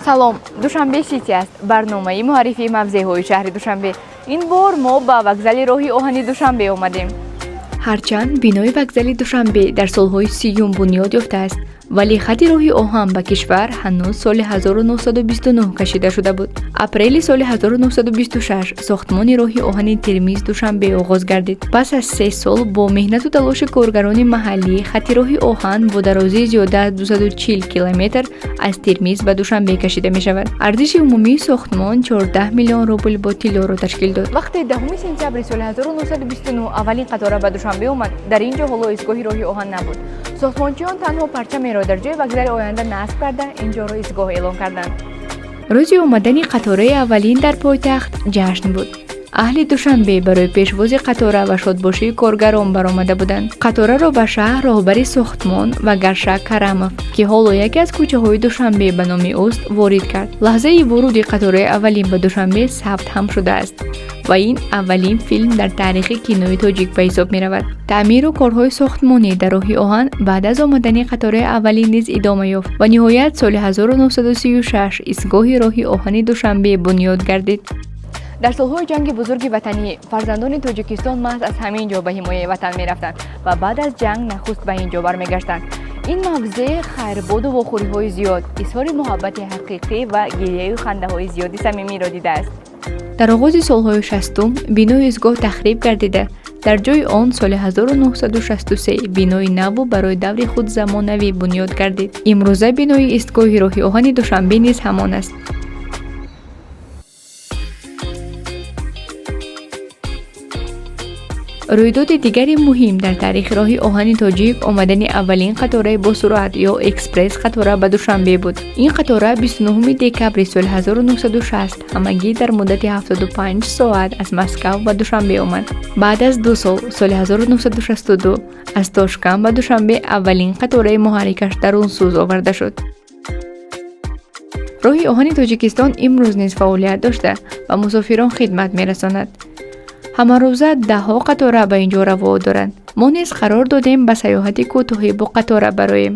Салом, Душанбе Сити аст, барномаи муаррифии мавзеъҳои шаҳри Душанбе. Ин бор мо ба вокзали роҳи оҳани Душанбе омадем. Ҳарчанд бинои вокзали Душанбе дар солҳои 30-юм бунёд ёфтааст, вале хати роҳи оҳан ба кишвар ҳанӯз соли 1929 кашида шуда буд. Апрели соли 1926 сохтмони роҳи оҳани Термиз Душанбе оғоз гардид. Пас аз 3 сол бо меҳнату талоши коргарони маҳаллӣ хати роҳи оҳан бо дарозии зиёда аз 240 километр аз Термиз ба Душанбе кашида мешавад. Арзиши умумии сохтмон 14 миллион рубл бо тиллоро ташкил дод. Вақте 10 сентябри соли 1929 аввалин қатора ба Душанбе омад, дар ин ҷо ҳоло истгоҳи роҳи оҳан набуд. Сохтмончиён танҳо парчамеро дар ҷои вокзали оянда насб карда, ин ҷоро истгоҳ эълон карданд. Рӯзи омадани қатораи аввалин дар пойтахт ҷашн буд. Аҳли Душанбе барои пешвози қатора ва шодбошии коргарон баромада буданд. Қатораро ба шаҳр роҳбари сохтмон Вагаршак Карамов, ки ҳоло яке аз кӯчаҳои Душанбе ба номи ӯст, ворид кард. Лаҳзаи вуруди қатораи аввалин ба Душанбе сабт ҳам шудааст ва ин аввалин филм дар таърихи кинои тоҷик ба ҳисоб меравад. Таъмиру корҳои сохтмонӣ дар роҳи оҳан баъд аз омадани қатораи аввалин низ идома ёфт ва ниҳоят соли 1936 истгоҳи роҳи оҳани Душанбе бунёд гардид. Дар солҳои ҷанги бузурги ватанӣ фарзандони Тоҷикистон маҳз аз ҳамин ҷо ба ҳимояи ватан мерафтанд ва баъд аз ҷанг нахуст ба ин ҷо бармегаштанд. Ин мавзеъ хайрбоду вохӯриҳои зиёд, изҳори муҳаббати ҳақиқӣ ва гирияю хандаҳои зиёди самимиро дидааст. Дар оғози солҳои 60-ум бинои истгоҳ тахриб гардида, дар ҷои он соли 1963 бинои наву барои даври худ замонавӣ бунёд гардид. Имрӯза бинои истгоҳи роҳи оҳани Душанбе низ ҳамон аст. Рӯйдоди дигари муҳим дар таърихи роҳи оҳани тоҷик омадани аввалин қатораи босуръат ё экспресс қатора ба Душанбе буд. Ин қатора 29 декабри соли 1960 ҳамагӣ дар муддати 75 соат аз Москав ба Душанбе омад. Баъд аз 2 сол, соли 1962, аз Тошканд ба Душанбе аввалин қатораи муҳаррикаш дарунсӯз оварда шуд. Роҳи оҳани Тоҷикистон имрӯз низ фаъолият дошта, ба мусофирон хидмат мерасонад. Ҳамарӯза даҳҳо қатора ба ин ҷо раво доранд. Мо низ қарор додем ба сайёҳати кӯтоҳӣ бо қатора бароем.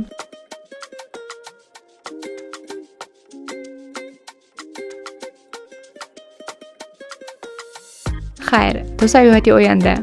Хайр, то сайёҳати оянда.